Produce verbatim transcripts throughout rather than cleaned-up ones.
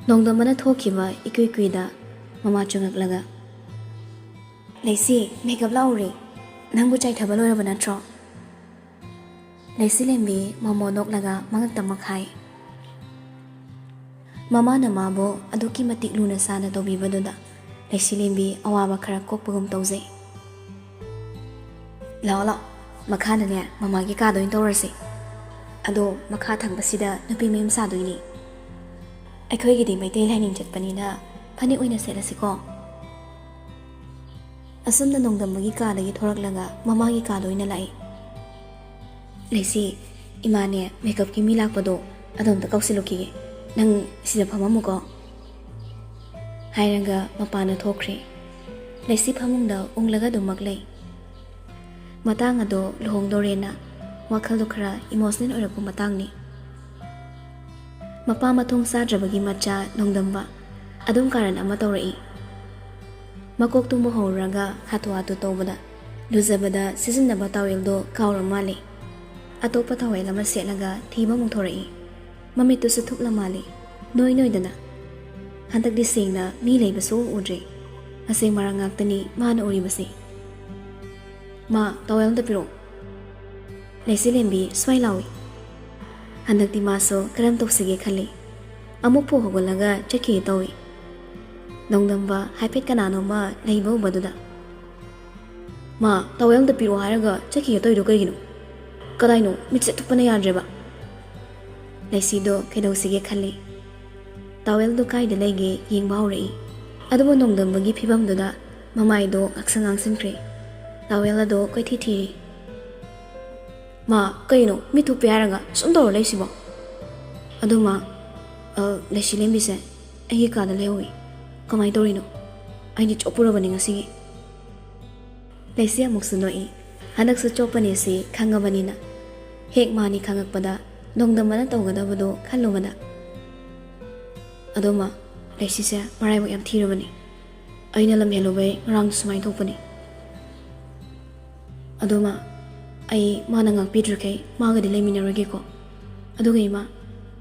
ꯅꯣꯡꯗꯝꯕꯅ ꯊꯣꯛꯈꯤꯕ ꯏꯀꯨꯏ ꯀꯨꯏꯗ ꯃꯃꯥ ꯆꯪꯉꯛꯂꯒ, "ꯂꯩꯁꯤ, ꯃꯦꯀꯞ ꯂꯥꯛꯎꯔꯦ꯫ ꯅꯪꯕꯨ ꯆꯥꯏꯊꯕ ꯂꯣꯏꯔꯕ ꯅꯠꯇ꯭ꯔꯣ?" ꯂꯩꯁꯤꯂꯦꯝꯕꯤ ꯃꯃꯣ ꯅꯣꯛꯂꯒ ꯃꯉꯛꯇ ꯃꯈꯥꯏ꯫ ꯃꯃꯥꯅ ꯃꯥꯕꯨ ꯑꯗꯨꯛꯀꯤ ꯃꯇꯤꯛ ꯂꯨꯅ ꯆꯥꯅ ꯇꯧꯕꯤꯕꯗꯨꯗ ꯂꯩꯁꯤꯂꯦꯝꯕꯤ ꯑꯋꯥꯕ ꯈꯔ ꯀꯣꯛꯄꯒꯨꯝ ꯇꯧꯖꯩ꯫ "ꯂꯥꯛꯑꯣ, ꯂꯥꯛꯑꯣ, ꯃꯈꯥꯗꯅꯦ ꯃꯃꯥꯒꯤ ꯀꯥꯗ ꯑꯣꯏꯅ ꯇꯧꯔꯁꯦ꯫ ꯑꯗꯣ ꯃꯈꯥ ꯊꯪꯕꯁꯤꯗ ꯅꯨꯄꯤ ꯃꯌꯨꯝ ꯁꯥꯗꯣꯏꯅꯤ꯫ ꯑꯩꯈꯣꯏꯒꯤꯗꯤ ꯃꯩꯇꯩ ꯂꯥꯏꯅꯤꯡ ꯆꯠꯄꯅꯤꯅ ꯐꯅꯦꯛ ꯑꯣꯏꯅ ꯁꯦꯠꯂꯁꯤꯀꯣ?" ꯑꯁꯨꯝꯅ ꯅꯣꯡꯗꯝꯕꯒꯤ ꯀꯥꯗꯒꯤ ꯊꯣꯔꯛꯂꯒ ꯃꯃꯥꯒꯤ ꯀꯥꯗ ꯑꯣꯏꯅ ꯂꯥꯛꯏ꯫ "ꯂꯩꯁꯤ, ꯏꯃꯥꯅꯦ ꯃꯦꯀꯞꯀꯤ ꯃꯤ ꯂꯥꯛꯄꯗꯣ ꯑꯗꯣꯝꯇ ꯀꯧꯁꯤꯜꯂꯨꯈꯤꯒꯦ꯫ ꯅꯪ ꯁꯤꯗ ꯐꯝꯃꯝꯃꯨꯀꯣ," ꯍꯥꯏꯔꯒ ꯃꯄꯥꯅ ꯊꯣꯛꯈ꯭ꯔꯦ꯫ ꯂꯩꯁꯤ ꯐꯃꯨꯡꯗ ꯎꯪꯂꯒ ꯑꯗꯨꯃꯛ ꯂꯩ꯫ ꯃꯇꯥꯡ ꯑꯗꯣ ꯂꯨꯍꯣꯡꯗꯣꯔꯦꯅ ꯋꯥꯈꯜꯗꯣ ꯈꯔ ꯏꯃꯣꯁꯅꯦꯜ ꯑꯣꯏꯔꯛꯄ ꯃꯇꯥꯡꯅꯤ꯫ ꯃꯄꯥ ꯃꯊꯣꯡ ꯆꯥꯗ꯭ꯔꯕꯒꯤ ꯃꯆꯥ ꯅꯣꯡꯗꯝꯕ ꯑꯗꯨꯝ ꯀꯥꯔꯟ ꯑꯃ ꯇꯧꯔꯛꯏ꯫ ꯃꯀꯣꯛ ꯇꯨꯝꯕ ꯍꯧꯔꯒ ꯍꯥꯊꯨ ꯍꯥꯊꯨ ꯇꯧꯕꯗ ꯂꯨꯖꯕꯗ ꯁꯤꯖꯤꯟꯅꯕ ꯇꯥꯋꯦꯜꯗꯣ ꯀꯥꯎꯔ ꯃꯥꯜꯂꯦ꯫ ꯑꯇꯣꯞꯄ ꯇꯥꯋꯦꯜ ꯑꯃ ꯁꯦꯠꯂꯒ ꯊꯤꯕ ꯑꯃꯨꯛ ꯊꯣꯔꯛꯏ꯫ ꯃꯃꯤꯠꯇꯨꯁꯨ ꯊꯨꯞꯂ ꯃꯥꯜꯂꯤ, ꯅꯣꯏ ꯅꯣꯏꯗꯅ꯫ ꯍꯟꯗꯛꯇꯤ ꯁꯦꯡꯅ ꯃꯤ ꯂꯩꯕꯁꯨ ꯎꯗ꯭ꯔꯦ꯫ ꯑꯁꯦꯡ ꯃꯔꯥꯡ ꯉꯥꯛꯇꯅꯤ ꯃꯥꯅ ꯎꯔꯤꯕꯁꯦ꯫ "ꯃꯥ, ꯇꯥꯋꯦꯜ ꯑꯝꯇ ꯄꯤꯔꯛꯑꯣ꯫" ꯂꯩꯆꯤꯂꯦꯝꯕꯤ ꯁ꯭ꯋꯥꯏ ꯂꯥꯎꯏ꯫ ꯍꯟꯗꯛꯇꯤ ꯃꯥꯁꯨ ꯀꯔꯝ ꯇꯧꯁꯤꯒꯦ ꯈꯜꯂꯤ꯫ ꯑꯃꯨꯛꯄꯨ ꯍꯧꯒꯠꯂꯒ ꯆꯠꯈꯤꯒꯦ ꯇꯧꯏ꯫ ꯅꯣꯡꯗꯝꯕ ꯍꯥꯏꯐꯦꯠ ꯀꯅꯥꯅꯣꯝꯃ ꯂꯩꯕ ꯎꯕꯗꯨꯗ, "ꯃꯥ, ꯇꯥꯋꯦꯜ ꯑꯝꯇ ꯄꯤꯔꯛꯑꯣ ꯍꯥꯏꯔꯒ ꯆꯠꯈꯤꯒꯦ ꯇꯧꯔꯤꯗꯣ ꯀꯩꯒꯤꯅꯣ? ꯀꯗꯥꯏꯅꯣ? ꯃꯤꯠꯁꯦ ꯊꯨꯞꯄꯅ ꯌꯥꯗ꯭ꯔꯦꯕ꯫" ꯂꯩꯁꯤꯗꯣ ꯀꯩꯗꯧꯁꯤꯒꯦ ꯈꯜꯂꯤ꯫ ꯇꯥꯋꯦꯜꯗꯣ ꯀꯥꯏꯗ ꯂꯩꯒꯦ ꯌꯦꯡꯕ ꯍꯧꯔꯛꯏ꯫ ꯑꯗꯨꯕꯨ ꯅꯣꯡꯗꯝꯕꯒꯤ ꯐꯤꯕꯝꯗꯨꯗ ꯃꯃꯥꯏꯗꯣ ꯉꯥꯡꯁꯪ ꯉꯥꯡꯁꯤꯟꯈ꯭ꯔꯦ꯫ ꯇꯥꯋꯦꯜ ꯑꯗꯣ ꯀꯣꯏꯊꯤ ꯊꯤꯔꯤ꯫ "ꯃꯥ, ꯀꯩꯅꯣ ꯃꯤꯠ ꯊꯨꯞꯄꯦ ꯍꯥꯏꯔꯒ ꯁꯨꯝ ꯇꯧꯔ ꯂꯩꯁꯤꯕꯣ?" "ꯑꯗꯨ ꯃꯥ, ꯑ, ꯂꯩꯁꯤꯂꯦꯝꯕꯤꯁꯦ ꯑꯩꯒꯤ ꯀꯥꯗ ꯂꯩꯍꯧꯏ꯫ ꯀꯃꯥꯏꯅ ꯇꯧꯔꯤꯅꯣ? ꯑꯩꯗꯤ ꯆꯣꯞꯄꯨꯔꯕꯅꯤ ꯉꯁꯤꯒꯤ꯫" ꯂꯩꯁꯤ ꯑꯃꯨꯛꯁꯨ ꯅꯣꯛꯏ꯫ ꯍꯟꯗꯛꯁꯨ ꯆꯣꯞꯄꯅꯤ ꯁꯤ ꯈꯪꯉꯕꯅꯤꯅ꯫ ꯍꯦꯛ ꯃꯥꯅꯤ ꯈꯪꯉꯛꯄꯗ ꯅꯣꯡꯗꯝꯕꯅ ꯇꯧꯒꯗꯕꯗꯣ ꯈꯜꯂꯨꯕꯗ꯫ "ꯑꯗꯣ ꯃꯥ, ꯂꯩꯁꯤꯁꯦ ꯃꯔꯥꯏꯕꯛ ꯌꯥꯝ ꯊꯤꯔꯕꯅꯤ꯫ ꯑꯩꯅ ꯂꯝ ꯍꯦꯜꯂꯨꯕꯩ ꯉꯔꯥꯡ ꯁꯨꯃꯥꯏꯅ ꯊꯣꯛꯄꯅꯤ꯫ ꯑꯗꯣ ꯃꯥ, ꯑꯩ ꯃꯥꯅ ꯉꯥꯛꯄꯤꯗ꯭ꯔꯤꯈꯩ ꯃꯥꯒꯗꯤ ꯂꯩꯃꯤꯟꯅꯔꯣꯏꯒꯦꯀꯣ꯫ ꯑꯗꯨꯒ ꯏꯃꯥ,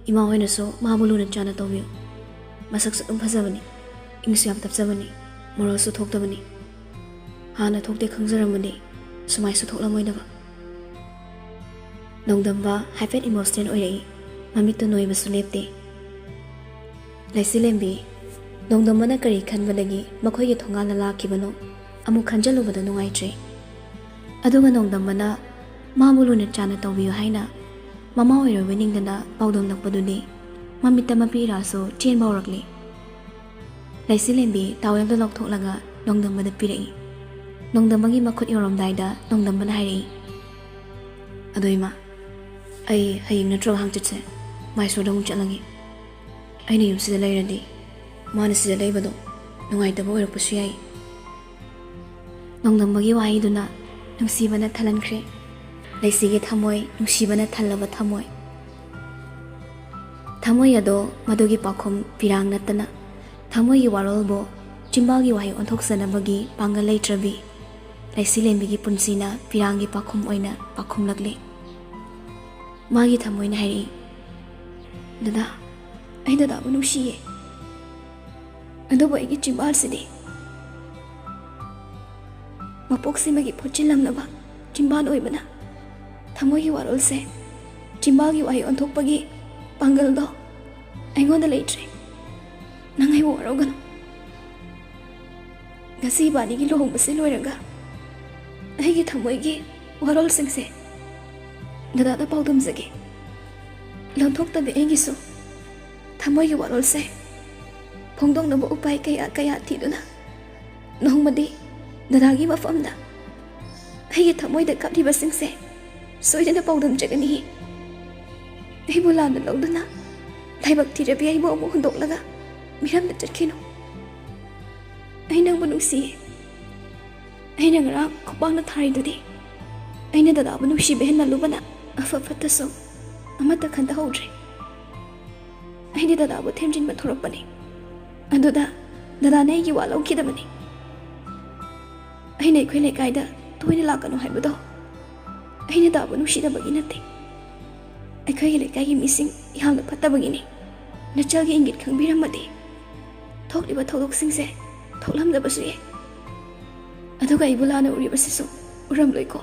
ꯏꯃꯥ ꯍꯣꯏꯅꯁꯨ ꯃꯥꯕꯨ ꯂꯨꯅ ꯆꯥꯟꯅ ꯇꯧꯕꯤꯌꯨ꯫" ꯃꯁꯛꯁꯨ ꯑꯗꯨꯝ ꯐꯖꯕꯅꯤ, ꯏꯪꯁꯨ ꯌꯥꯝ ꯇꯞꯆꯕꯅꯤ, ꯃꯔꯣꯜꯁꯨ ꯊꯣꯛꯇꯕꯅꯤ꯫ ꯍꯥꯟꯅ ꯊꯣꯛꯇꯦ ꯈꯪꯖꯔꯝꯃꯗꯤ ꯁꯨꯃꯥꯏꯁꯨ ꯊꯣꯛꯂꯝꯃꯣꯏꯗꯕ꯫ ꯅꯣꯡꯗꯝꯕ ꯍꯥꯏꯐꯦꯠ ꯏꯃꯣꯁꯅꯦꯜ ꯑꯣꯏꯔꯛꯏ꯫ ꯃꯃꯤꯠꯇꯨ ꯅꯣꯏꯕꯁꯨ ꯂꯦꯞꯇꯦ꯫ ꯂꯩꯆꯤꯂꯦꯝꯕꯤ, ꯅꯣꯡꯗꯝꯕꯅ ꯀꯔꯤ ꯈꯟꯕꯗꯒꯤ ꯃꯈꯣꯏꯒꯤ ꯊꯣꯡꯒꯥꯜꯗ ꯂꯥꯛꯈꯤꯕꯅꯣ ꯑꯃꯨꯛ ꯈꯟꯖꯜꯂꯨꯕꯗ ꯅꯨꯡꯉꯥꯏꯇ꯭ꯔꯦ꯫ ꯑꯗꯨꯒ ꯅꯣꯡꯗꯝꯕꯅ ꯃꯥꯕꯨ ꯂꯨꯅ ꯆꯥꯟꯅ ꯇꯧꯕꯤꯌꯨ ꯍꯥꯏꯅ ꯃꯃꯥ ꯑꯣꯏꯔꯣꯏꯕ ꯅꯤꯡꯗꯅ ꯄꯥꯎꯗꯝꯂꯛꯄꯗꯨꯗꯤ ꯃꯃꯤꯠꯇ ꯃꯄꯤ ꯏꯔꯥꯁꯨ ꯆꯦꯟꯕ ꯍꯧꯔꯛꯂꯤ꯫ ꯂꯩꯆꯤꯂꯦꯝꯕꯤ ꯇꯥꯋꯦꯜꯗꯨ ꯂꯧꯊꯣꯛꯂꯒ ꯅꯣꯡꯗꯝꯕꯗ ꯄꯤꯔꯛꯏ꯫ ꯅꯣꯡꯗꯝꯕꯒꯤ ꯃꯈꯨꯠ ꯌꯧꯔꯝꯗꯥꯏꯗ ꯅꯣꯡꯗꯝꯕꯅ ꯍꯥꯏꯔꯛꯏ, "ꯑꯗꯣ ꯏꯃꯥ, ꯑꯩ ꯍꯌꯦꯡ ꯅꯠꯇ꯭ꯔꯒ ꯍꯪꯆꯤꯠꯁꯦ ꯃꯥꯏꯁꯣꯔꯗ ꯑꯃꯨꯛ ꯆꯠꯂꯒꯦ꯫ ꯑꯩꯅ ꯌꯨꯝꯁꯤꯗ ꯂꯩꯔꯗꯤ ꯃꯥꯅ ꯁꯤꯗ ꯂꯩꯕꯗꯣ ꯅꯨꯡꯉꯥꯏꯇꯕ ꯑꯣꯏꯔꯛꯄꯁꯨ ꯌꯥꯏ꯫" ꯅꯣꯡꯗꯝꯕꯒꯤ ꯋꯥꯍꯩꯗꯨꯅ ꯅꯨꯡꯁꯤꯕꯅ ꯊꯜꯍꯟꯈ꯭ꯔꯦ꯫ ꯂꯩꯆꯤꯒꯤ ꯊꯃꯣꯏ ꯅꯨꯡꯁꯤꯕꯅ ꯊꯜꯂꯕ ꯊꯃꯣꯏ꯫ ꯊꯃꯣꯏ ꯑꯗꯣ ꯃꯗꯨꯒꯤ ꯄꯥꯎꯈꯨꯝ ꯄꯤꯔꯥꯡ ꯅꯠꯇꯅ ꯊꯃꯣꯏꯒꯤ ꯋꯥꯔꯣꯜꯕꯨ ꯆꯤꯝꯕꯥꯜꯒꯤ ꯋꯥꯍꯩ ꯑꯣꯟꯊꯣꯛꯆꯅꯕꯒꯤ ꯄꯥꯡꯒꯜ ꯂꯩꯇ꯭ꯔꯕꯤ ꯂꯩꯆꯤꯂꯦꯝꯕꯤꯒꯤ ꯄꯨꯟꯁꯤꯅ ꯄꯤꯔꯥꯡꯒꯤ ꯄꯥꯎꯈꯨꯝ ꯑꯣꯏꯅ ꯄꯥꯎꯈꯨꯝꯂꯛꯂꯤ꯫ ꯃꯥꯒꯤ ꯊꯃꯣꯏꯅ ꯍꯥꯏꯔꯛꯏ, "ꯗꯗꯥ, ꯑꯩ ꯗꯗꯥꯕꯨ ꯅꯨꯡꯁꯤꯌꯦ꯫ ꯑꯗꯨꯕꯨ ꯑꯩꯒꯤ ꯆꯤꯝꯕꯥꯜꯁꯤꯗꯤ ꯃꯄꯣꯛꯁꯤꯃꯒꯤ ꯐꯣꯠꯆꯤꯜꯂꯝꯂꯕ ꯆꯤꯝꯕꯥꯜ ꯑꯣꯏꯕꯅ ꯊꯃꯣꯏꯒꯤ ꯋꯥꯔꯣꯜꯁꯦ ꯆꯤꯝꯕꯥꯜꯒꯤ ꯋꯥꯍꯩ ꯑꯣꯟꯊꯣꯛꯄꯒꯤ ꯄꯥꯡꯒꯜꯗꯣ ꯑꯩꯉꯣꯟꯗ ꯂꯩꯇ꯭ꯔꯦ꯫ ꯅꯪ ꯑꯩꯕꯨ ꯋꯥꯔꯧꯒꯅꯨ꯫ ꯉꯁꯤ ꯏꯕꯥꯅꯤꯒꯤ ꯂꯨꯍꯣꯡꯕꯁꯦ ꯂꯣꯏꯔꯒ ꯑꯩꯒꯤ ꯊꯃꯣꯏꯒꯤ ꯋꯥꯔꯣꯜꯁꯤꯡꯁꯦ ꯗꯗꯥꯗ ꯄꯥꯎꯗꯝꯖꯒꯦ꯫ ꯂꯣꯟꯊꯣꯛꯇꯕꯤ ꯑꯩꯒꯤꯁꯨ ꯊꯃꯣꯏꯒꯤ ꯋꯥꯔꯣꯜꯁꯦ ꯐꯣꯡꯗꯣꯛꯅꯕ ꯎꯄꯥꯏ ꯀꯌꯥ ꯀꯌꯥ ꯊꯤꯗꯨꯅ ꯅꯣꯡꯃꯗꯤ ꯗꯗꯥꯒꯤ ꯃꯐꯝꯗ ꯑꯩꯒꯤ ꯊꯃꯣꯏꯗ ꯀꯞꯂꯤꯕꯁꯤꯡꯁꯦ ꯁꯣꯏꯗꯅ ꯄꯥꯎꯗꯝꯖꯒꯅꯤ꯫ ꯑꯩꯕꯨ ꯂꯥꯟꯅ ꯂꯧꯗꯨꯅ ꯂꯥꯏꯕꯛ ꯊꯤꯔꯕꯤ ꯑꯩꯕꯨ ꯑꯃꯨꯛ ꯍꯨꯟꯗꯣꯛꯂꯒ ꯃꯤꯔꯝꯗ ꯆꯠꯈꯤꯅꯨ꯫ ꯑꯩ ꯅꯪꯕꯨ ꯅꯨꯡꯁꯤꯌꯦ꯫ ꯑꯩꯅ ꯉꯔꯥꯡ ꯈꯨꯄꯥꯛꯅ ꯊꯥꯔꯤꯗꯨꯗꯤ ꯑꯩꯅ ꯗꯗꯥꯕꯨ ꯅꯨꯡꯁꯤꯕ ꯍꯦꯟꯃꯜꯂꯨꯕꯅ ꯑꯐ ꯐꯠꯇꯁꯨ ꯑꯃꯠꯇ ꯈꯟꯊꯍꯧꯗ꯭ꯔꯦ꯫ ꯑꯩꯗꯤ ꯗꯗꯥꯕꯨ ꯊꯦꯝꯖꯤꯟꯕ ꯊꯣꯔꯛꯄꯅꯤ꯫ ꯑꯗꯨꯗ ꯗꯗꯥꯅ ꯑꯩꯒꯤ ꯋꯥ ꯂꯧꯈꯤꯗꯕꯅꯤ꯫ ꯑꯩꯅ ꯑꯩꯈꯣꯏ ꯂꯩꯀꯥꯏꯗ ꯇꯣꯏꯅ ꯂꯥꯛꯀꯅꯨ ꯍꯥꯏꯕꯗꯣ ꯑꯩꯅ ꯗꯗꯥꯕꯨ ꯅꯨꯡꯁꯤꯗꯕꯒꯤ ꯅꯠꯇꯦ꯫ ꯑꯩꯈꯣꯏꯒꯤ ꯂꯩꯀꯥꯏꯒꯤ ꯃꯤꯁꯤꯡ ꯌꯥꯝꯅ ꯐꯠꯇꯕꯒꯤꯅꯤ꯫ ꯅꯆꯜꯒꯤ ꯏꯪꯒꯤꯠ ꯈꯪꯕꯤꯔꯝꯃꯗꯤ ꯊꯣꯛꯂꯤꯕ ꯊꯧꯗꯣꯛꯁꯤꯡꯁꯦ ꯊꯣꯛꯂꯝꯗꯕꯁꯨ ꯌꯥꯏ꯫ ꯑꯗꯨꯒ ꯑꯩꯕꯨ ꯂꯥꯟꯅ ꯎꯔꯤꯕꯁꯤꯁꯨ ꯎꯔꯝꯂꯣꯏꯀꯣ꯫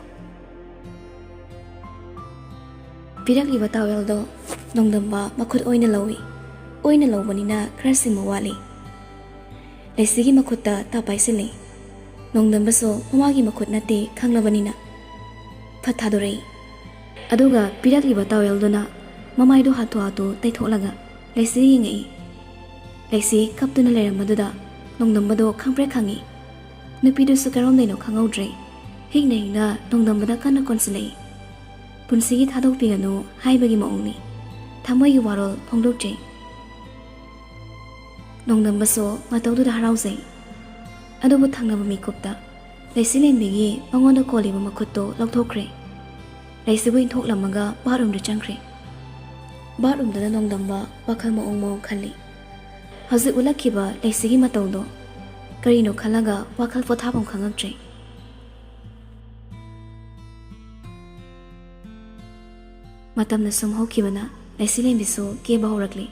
ꯄꯤꯔꯛꯂꯤꯕ ꯇꯥꯋꯦꯜꯗꯣ ꯅꯣꯡꯗꯝꯕ ꯃꯈꯨꯠ ꯑꯣꯏꯅ ꯂꯧꯏ꯫ ꯑꯣꯏꯅ ꯂꯧꯕꯅꯤꯅ ꯈꯔ ꯁꯤꯡꯕ ꯋꯥꯠꯂꯤ꯫ ꯂꯩꯁꯤꯒꯤ ꯃꯈꯨꯠꯇ ꯇꯥꯞ ꯄꯥꯏꯁꯤꯜꯂꯤ꯫ ꯅꯣꯡꯗꯝꯕꯁꯨ ꯃꯃꯥꯒꯤ ꯃꯈꯨꯠ ꯅꯠꯇꯦ ꯈꯪꯂꯕꯅꯤꯅ ꯐꯠ ꯊꯥꯗꯣꯔꯛꯏ꯫ ꯑꯗꯨꯒ ꯄꯤꯔꯛꯂꯤꯕ ꯇꯥꯋꯦꯜꯗꯨꯅ ꯃꯃꯥꯏꯗꯣ ꯍꯥꯊꯨ ꯍꯥꯊꯨ ꯇꯩꯊꯣꯛꯂꯒ ꯂꯩꯁꯤꯗ ꯌꯦꯡꯉꯛꯏ꯫ ꯂꯩꯁꯤ ꯀꯞꯇꯨꯅ ꯂꯩꯔꯝꯕꯗꯨꯗ ꯅꯣꯡꯗꯝꯕꯗꯣ ꯈꯪꯄ꯭ꯔꯦꯛ ꯈꯪꯉꯤ꯫ ꯅꯨꯄꯤꯗꯨꯁꯨ ꯀꯔꯣꯝꯗꯩꯅꯣ ꯈꯪꯍꯧꯗ꯭ꯔꯦ꯫ ꯍꯤꯛꯅ ꯍꯤꯛꯅ ꯅꯣꯡꯗꯝꯕꯗ ꯀꯟꯅ ꯀꯣꯟꯁꯤꯜꯂꯛꯏ꯫ ꯄꯨꯟꯁꯤꯒꯤ ꯊꯥꯗꯣꯛꯄꯤꯒꯅꯨ ꯍꯥꯏꯕꯒꯤ ꯃꯑꯣꯡꯅꯤ꯫ ꯊꯃꯣꯏꯒꯤ ꯋꯥꯔꯣꯜ ꯐꯣꯡꯗꯣꯛꯆꯩ꯫ ꯅꯣꯡꯗꯝꯕꯁꯨ ꯃꯇꯧꯗꯨꯗ ꯍꯔꯥꯎꯖꯩ꯫ ꯑꯗꯨꯕꯨ ꯊꯪꯅꯕ ꯃꯤꯀꯨꯞꯇ ꯂꯩꯁꯤꯂꯦꯝꯕꯤꯒꯤ ꯃꯉꯣꯟꯗ ꯀꯣꯜꯂꯤꯕ ꯃꯈꯨꯠꯇꯣ ꯂꯧꯊꯣꯛꯈ꯭ꯔꯦ꯫ ꯂꯩꯁꯤꯕꯨ ꯏꯟꯊꯣꯛꯂꯝꯃꯒ ꯕꯥꯠꯔꯨꯝꯗ ꯆꯪꯈ꯭ꯔꯦ꯫ ꯕꯥꯠꯔꯨꯝꯗꯨꯗ ꯅꯣꯡꯗꯝꯕ ꯋꯥꯈꯜ ꯃꯑꯣꯡ ꯃꯑꯣꯡ ꯈꯜꯂꯤ꯫ ꯍꯧꯖꯤꯛ ꯎꯠꯂꯛꯈꯤꯕ ꯂꯩꯁꯤꯒꯤ ꯃꯇꯧꯗꯣ ꯀꯔꯤꯅꯣ ꯈꯜꯂꯒ ꯋꯥꯈꯜ ꯄꯣꯊꯥꯐꯝ ꯈꯪꯉꯛꯇ꯭ꯔꯦ꯫ ꯃꯇꯝꯅ ꯁꯨꯝ ꯍꯧꯈꯤꯕꯅ ꯂꯩꯁꯤꯂꯦꯝꯕꯤꯁꯨ ꯀꯦꯕ ꯍꯧꯔꯛꯂꯤ꯫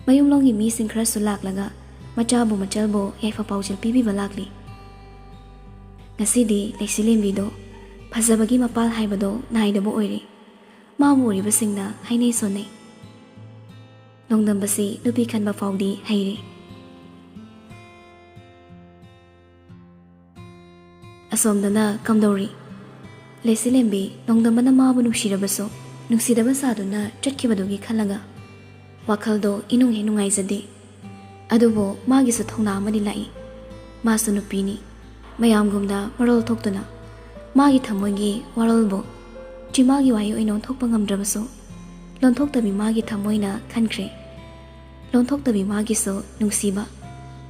ꯃꯌꯨꯝꯂꯣꯝꯒꯤ ꯃꯤꯁꯤꯡ ꯈꯔꯁꯨ ꯂꯥꯛꯂꯒ ꯃꯆꯥꯕꯨ ꯃꯆꯜꯕꯨ ꯌꯥꯏꯐ ꯄꯥꯎꯖꯦꯜ ꯄꯤꯕꯤꯕ ꯂꯥꯛꯂꯤ꯫ ꯉꯁꯤꯗꯤ ꯂꯩꯁꯤꯂꯦꯝꯕꯤꯗꯣ ꯐꯖꯕꯒꯤ ꯃꯄꯥꯜ ꯍꯥꯏꯕꯗꯣ ꯅꯥꯏꯗꯕ ꯑꯣꯏꯔꯦ꯫ ꯃꯥꯕꯨ ꯎꯔꯤꯕꯁꯤꯡꯅ ꯍꯥꯏꯅꯩ ꯁꯣꯟꯅꯩ꯫ ꯅꯣꯡꯗꯝꯕꯁꯤ ꯅꯨꯄꯤ ꯈꯟꯕ ꯐꯥꯎꯗꯤ ꯍꯩꯔꯦ꯫ ꯑꯁꯣꯝꯗꯅ ꯀꯝꯗꯧꯔꯤ? ꯂꯩꯁꯤꯂꯦꯝꯕꯤ ꯅꯣꯡꯗꯝꯕꯅ ꯃꯥꯕꯨ ꯅꯨꯡꯁꯤꯔꯕꯁꯨ ꯅꯨꯡꯁꯤꯗꯕ ꯁꯥꯗꯨꯅ ꯆꯠꯈꯤꯕꯗꯨꯒꯤ ꯈꯜꯂꯒ ꯋꯥꯈꯜꯗꯣ ꯏꯅꯨꯡ ꯍꯦꯛ ꯅꯨꯡꯉꯥꯏꯖꯗꯦ꯫ ꯑꯗꯨꯕꯨ ꯃꯥꯒꯤꯁꯨ ꯊꯧꯅꯥ ꯑꯃꯗꯤ ꯂꯥꯛꯏ꯫ ꯃꯥꯁꯨ ꯅꯨꯄꯤꯅꯤ꯫ ꯃꯌꯥꯝꯒꯨꯝꯅ ꯃꯔꯣꯜ ꯊꯣꯛꯇꯨꯅ ꯃꯥꯒꯤ ꯊꯃꯣꯏꯒꯤ ꯋꯥꯔꯣꯜꯕꯨ ꯆꯤꯃꯥꯒꯤ ꯋꯥꯍꯩ ꯑꯣꯏꯅ ꯑꯣꯟꯊꯣꯛꯄ ꯉꯝꯗ꯭ꯔꯕꯁꯨ ꯂꯣꯟꯊꯣꯛꯇꯕꯤ ꯃꯥꯒꯤ ꯊꯃꯣꯏꯅ ꯈꯟꯈ꯭ꯔꯦ꯫ ꯂꯣꯟꯊꯣꯛꯇꯕꯤ ꯃꯥꯒꯤꯁꯨ ꯅꯨꯡꯁꯤꯕ,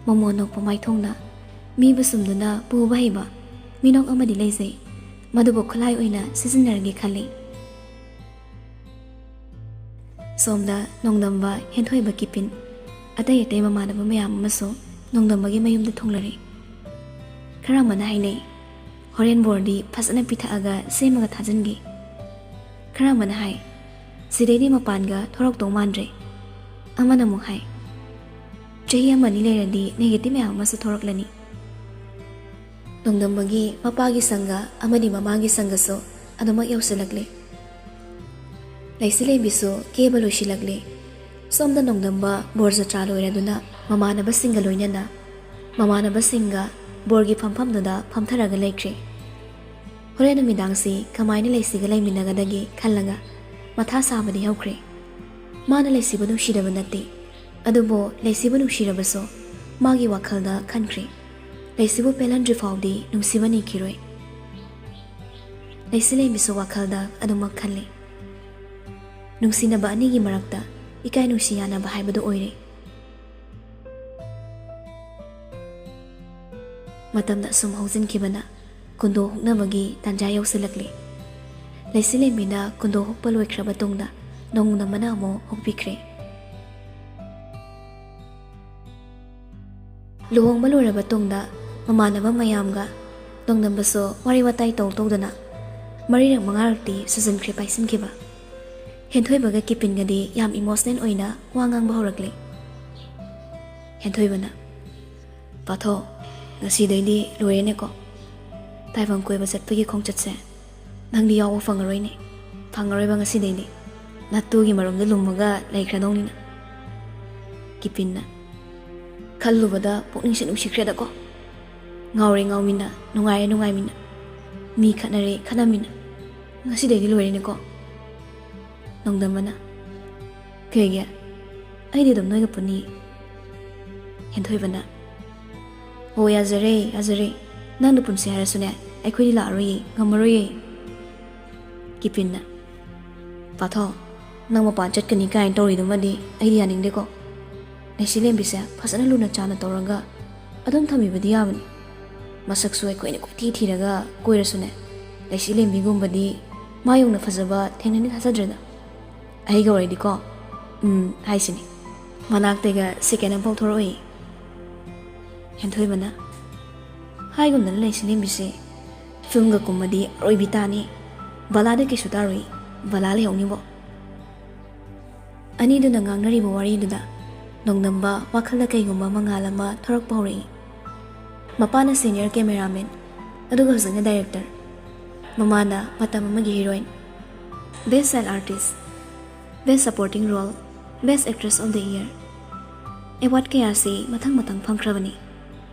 ꯃꯣꯃꯣꯟ ꯅꯣꯛꯄ ꯃꯥꯏꯊꯣꯡꯅ ꯃꯤꯕꯨ ꯁꯨꯝꯗꯨꯅ ꯄꯨꯕ ꯍꯩꯕ ꯃꯤꯅꯣꯛ ꯑꯃꯗꯤ ꯂꯩꯖꯩ꯫ ꯃꯗꯨꯕꯨ ꯈꯨꯠꯂꯥꯏ ꯑꯣꯏꯅ ꯁꯤꯖꯤꯟꯅꯔꯒꯦ ꯈꯜꯂꯤ꯫ ꯁꯣꯝꯗ ꯅꯣꯡꯗꯝꯕ, ꯍꯦꯟꯊꯣꯏꯕ, ꯀꯤꯄꯤꯟ, ꯑꯇꯩ ꯑꯇꯩ ꯃꯃꯥꯟꯅꯕ ꯃꯌꯥꯝ ꯑꯃꯁꯨ ꯅꯣꯡꯗꯝꯕꯒꯤ ꯃꯌꯨꯝꯗ ꯊꯨꯡꯂꯔꯦ꯫ ꯈꯔ ꯑꯃꯅ ꯍꯥꯏꯅꯩ, "ꯍꯣꯔꯦꯟ ꯕꯣꯔꯗꯤ ꯐꯖꯅ ꯄꯤꯊꯛꯑꯒ ꯁꯦꯝꯃꯒ ꯊꯥꯖꯤꯟꯒꯦ"꯫ ꯈꯔ ꯑꯃꯅ ꯍꯥꯏ, "ꯁꯤꯗꯩꯗꯤ ꯃꯄꯥꯟꯒ ꯊꯣꯔꯛꯇꯧ ꯃꯥꯟꯗ꯭ꯔꯦ"꯫ ꯑꯃꯅ ꯑꯃꯨꯛ ꯍꯥꯏ, ꯆꯍꯤ ꯑꯃ ꯑꯅꯤ ꯂꯩꯔꯗꯤ ꯅꯦꯒꯦꯇꯤꯚ ꯃꯌꯥꯝ ꯑꯃꯁꯨ ꯊꯣꯔꯛꯂꯅꯤ꯫ ꯅꯣꯡꯗꯝꯕꯒꯤ ꯃꯄꯥꯒꯤ ꯁꯪꯒ ꯑꯃꯗꯤ ꯃꯃꯥꯒꯤ ꯁꯪꯒꯁꯨ ꯑꯗꯨꯃꯛ ꯌꯧꯁꯤꯜꯂꯛꯂꯦ꯫ ꯂꯩꯁꯤꯂꯦꯝꯕꯤꯁꯨ ꯀꯦꯕ ꯂꯣꯏꯁꯤꯜꯂꯛꯂꯦ꯫ ꯁꯣꯝꯗ ꯅꯣꯡꯗꯝꯕ ꯕꯣꯔ ꯖꯇ꯭ꯔꯥ ꯂꯣꯏꯔꯗꯨꯅ ꯃꯃꯥꯟꯅꯕꯁꯤꯡꯒ ꯂꯣꯏꯅꯅ ꯃꯃꯥꯟꯅꯕꯁꯤꯡꯒ ꯕꯣꯔꯒꯤ ꯐꯝꯐꯝꯗꯨꯗ ꯐꯝꯊꯔꯒ ꯂꯩꯈ꯭ꯔꯦ꯫ ꯍꯣꯔꯦꯟ ꯅꯨꯃꯤꯗꯥꯡꯁꯤ ꯀꯃꯥꯏꯅ ꯂꯩꯁꯤꯒ ꯂꯩꯃꯤꯟꯅꯒꯗꯒꯦ ꯈꯜꯂꯒ ꯃꯊꯥ ꯁꯥꯕꯗꯤ ꯍꯧꯈ꯭ꯔꯦ꯫ ꯃꯥꯅ ꯂꯩꯁꯤꯕꯨ ꯅꯨꯡꯁꯤꯗꯕ ꯅꯠꯇꯦ, ꯑꯗꯨꯕꯨ ꯂꯩꯁꯤꯕꯨ ꯅꯨꯡꯁꯤꯔꯕꯁꯨ ꯃꯥꯒꯤ ꯋꯥꯈꯜꯗ ꯈꯟꯈ꯭ꯔꯦ꯫ ꯂꯩꯁꯤꯕꯨ ꯄꯦꯜꯍꯟꯗ꯭ꯔꯤ ꯐꯥꯎꯗꯤ ꯅꯨꯡꯁꯤꯕ ꯅꯤꯈꯤꯔꯣꯏ꯫ ꯂꯩꯁꯤꯂꯦꯝꯕꯤꯁꯨ ꯋꯥꯈꯜꯗ ꯑꯗꯨꯃꯛ ꯈꯜꯂꯤ꯫ ꯅꯨꯡꯁꯤꯅꯕ ꯑꯅꯤꯒꯤ ꯃꯔꯛꯇ ꯏꯀꯥꯏ ꯅꯨꯡꯁꯤ ꯌꯥꯅꯕ ꯍꯥꯏꯕꯗꯨ ꯑꯣꯏꯔꯦ꯫ ꯃꯇꯝꯅ ꯑꯁꯨꯝ ꯍꯧꯖꯤꯟꯈꯤꯕꯅ ꯀꯨꯟꯗꯣ ꯍꯨꯛꯅꯕꯒꯤ ꯇꯥꯟꯖꯥ ꯌꯧꯁꯤꯜꯂꯛꯂꯦ꯫ ꯂꯩꯁꯤꯂꯦꯝꯕꯤꯅ ꯀꯨꯟꯗꯣ ꯍꯨꯛꯄ ꯂꯣꯏꯈ꯭ꯔꯕ ꯇꯨꯡꯗ ꯅꯣꯡꯗꯝꯕꯅ ꯑꯃꯨꯛ ꯍꯨꯛꯄꯤꯈ꯭ꯔꯦ꯫ ꯂꯨꯍꯣꯡꯕ ꯂꯣꯏꯔꯕ ꯇꯨꯡꯗ ꯃꯃꯥꯟꯅꯕ ꯃꯌꯥꯝꯒ ꯅꯣꯡꯗꯝꯕꯁꯨ ꯋꯥꯔꯤ ꯋꯥꯇꯥꯏ ꯇꯧ ꯇꯧꯗꯅ ꯃꯔꯤꯔꯛ ꯃꯉꯥꯔꯛꯇꯤ ꯁꯨꯖꯟꯈ꯭ꯔꯦ ꯄꯥꯏꯁꯤꯟꯈꯤꯕ꯫ ꯍꯦꯟꯊꯣꯏꯕꯒ ꯀꯤꯄꯤꯟꯒꯗꯤ ꯌꯥꯝ ꯏꯃꯣꯁꯅꯦꯜ ꯑꯣꯏꯅ ꯋꯥ ꯉꯥꯡꯕ ꯍꯧꯔꯛꯂꯦ꯫ ꯍꯦꯟꯊꯣꯏꯕꯅ, "ꯄꯥꯊꯣ, ꯉꯁꯤꯗꯩꯗꯤ ꯂꯣꯏꯔꯦꯅꯦꯀꯣ꯫ ꯇꯥꯏꯕꯪ ꯀꯣꯏꯕ ꯆꯠꯄꯒꯤ ꯈꯣꯡꯆꯠꯁꯦ ꯅꯪꯗꯤ ꯌꯥꯎꯕ ꯐꯪꯉꯔꯣꯏꯅꯦ꯫ ꯐꯪꯉꯔꯣꯏꯕ ꯉꯁꯤꯗꯩꯗꯤ꯫ ꯅꯠꯇꯨꯒꯤ ꯃꯔꯨꯝꯗ ꯂꯨꯝꯃꯒ ꯂꯩꯈ꯭ꯔꯗꯧꯅꯤꯅ꯫" ꯀꯤꯄꯤꯟꯅ, "ꯈꯜꯂꯨꯕꯗ ꯄꯨꯛꯅꯤꯡꯁꯦ ꯅꯨꯡꯁꯤꯈ꯭ꯔꯦꯗꯀꯣ꯫ ꯉꯥꯎꯔꯦ ꯉꯥꯎꯃꯤꯟꯅ, ꯅꯨꯡꯉꯥꯏꯔꯦ ꯅꯨꯡꯉꯥꯏꯃꯤꯟꯅ, ꯃꯤ ꯈꯠꯅꯔꯦ ꯈꯠꯅꯃꯤꯟꯅ꯫ ꯉꯁꯤꯗꯩꯗꯤ ꯂꯣꯏꯔꯦꯅꯦꯀꯣ꯫" ꯅꯣꯡꯗꯝꯕꯅ, "ꯀꯩꯒꯤ? ꯑꯩꯗꯤ ꯑꯗꯨꯝ ꯅꯣꯏꯒ ꯄꯨꯟꯅꯤ꯫" ꯍꯦꯟꯊꯣꯏꯕꯅ, "ꯍꯣ, ꯌꯥꯖꯔꯦ, ꯌꯥꯖꯔꯦ꯫ ꯅꯪꯅ ꯄꯨꯟꯁꯦ ꯍꯥꯏꯔꯁꯨꯅꯦ, ꯑꯩꯈꯣꯏꯗꯤ ꯂꯥꯛꯑꯔꯣꯏꯌꯦ, ꯉꯝꯃꯔꯣꯏꯌꯦ꯫" ꯀꯤꯄꯤꯟꯅ, "ꯄꯥꯊꯣ, ꯅꯪ ꯃꯄꯥꯟ ꯆꯠꯀꯅꯤ ꯀꯥꯏꯅ ꯇꯧꯔꯤꯗꯨꯃꯗꯤ ꯑꯩꯗꯤ ꯌꯥꯅꯤꯡꯗꯦꯀꯣ꯫ ꯂꯩꯁꯤꯂꯦꯝꯕꯤꯁꯦ ꯐꯖꯅ ꯂꯨꯅ ꯆꯥꯅ ꯇꯧꯔꯒ ꯑꯗꯨꯝ ꯊꯝꯕꯤꯕꯗꯤ ꯌꯥꯕꯅꯤ꯫ ꯃꯁꯛꯁꯨ ꯑꯩꯈꯣꯏꯅ ꯀꯣꯏꯊꯤ ꯊꯤꯔꯒ ꯀꯣꯏꯔꯁꯨꯅꯦ, ꯂꯩꯁꯤꯂꯦꯝꯕꯤꯒꯨꯝꯕꯗꯤ ꯃꯥ ꯌꯧꯅ ꯐꯖꯕ ꯊꯦꯡꯅꯅꯤ ꯊꯥꯖꯗ꯭ꯔꯦꯗ꯫ ꯑꯩꯒ ꯑꯣꯏꯔꯗꯤꯀꯣ, ꯎꯝ ꯍꯥꯏꯁꯤꯅꯤ꯫ ꯃꯅꯥꯛꯇꯩꯒ ꯁꯦꯀꯦꯟ ꯑꯃꯐꯥꯎ ꯊꯣꯔꯛꯑꯣꯏ꯫" ꯍꯦꯟꯊꯣꯏꯕꯅ, "ꯍꯥꯏꯒꯨꯝꯗꯅ ꯂꯩꯁꯤꯂꯦꯝꯕꯤꯁꯦ ꯐꯤꯂꯝꯒ ꯀꯨꯝꯃꯗꯤ ꯑꯔꯣꯏꯕꯤ ꯇꯥꯅꯤ꯫ ꯕꯂꯥꯗꯤ ꯀꯩꯁꯨ ꯇꯥꯔꯣꯏ, ꯕꯂꯥ ꯂꯩꯍꯧꯅꯤꯕꯣ꯫" ꯑꯅꯤꯗꯨꯅ ꯉꯥꯡꯅꯔꯤꯕ ꯋꯥꯔꯤꯗꯨꯗ ꯅꯣꯡꯗꯝꯕ ꯋꯥꯈꯜꯗ ꯀꯩꯒꯨꯝꯕ ꯃꯉꯥꯜ ꯑꯃ ꯊꯣꯔꯛꯄ ꯍꯧꯔꯛꯏ꯫ ꯃꯄꯥꯅ senior cameraman, ꯑꯗꯨꯒ ꯍꯧꯖꯤꯛꯅ director꯫ ꯃꯃꯥꯅ ꯃꯇꯝ ꯑꯃꯒꯤ heroine꯫ Best child artist, best supporting role, best actress of the year꯫ Award ꯀꯌꯥꯁꯤ ꯃꯊꯪ ꯃꯊꯪ ꯐꯪꯈ꯭ꯔꯕꯅꯤ꯫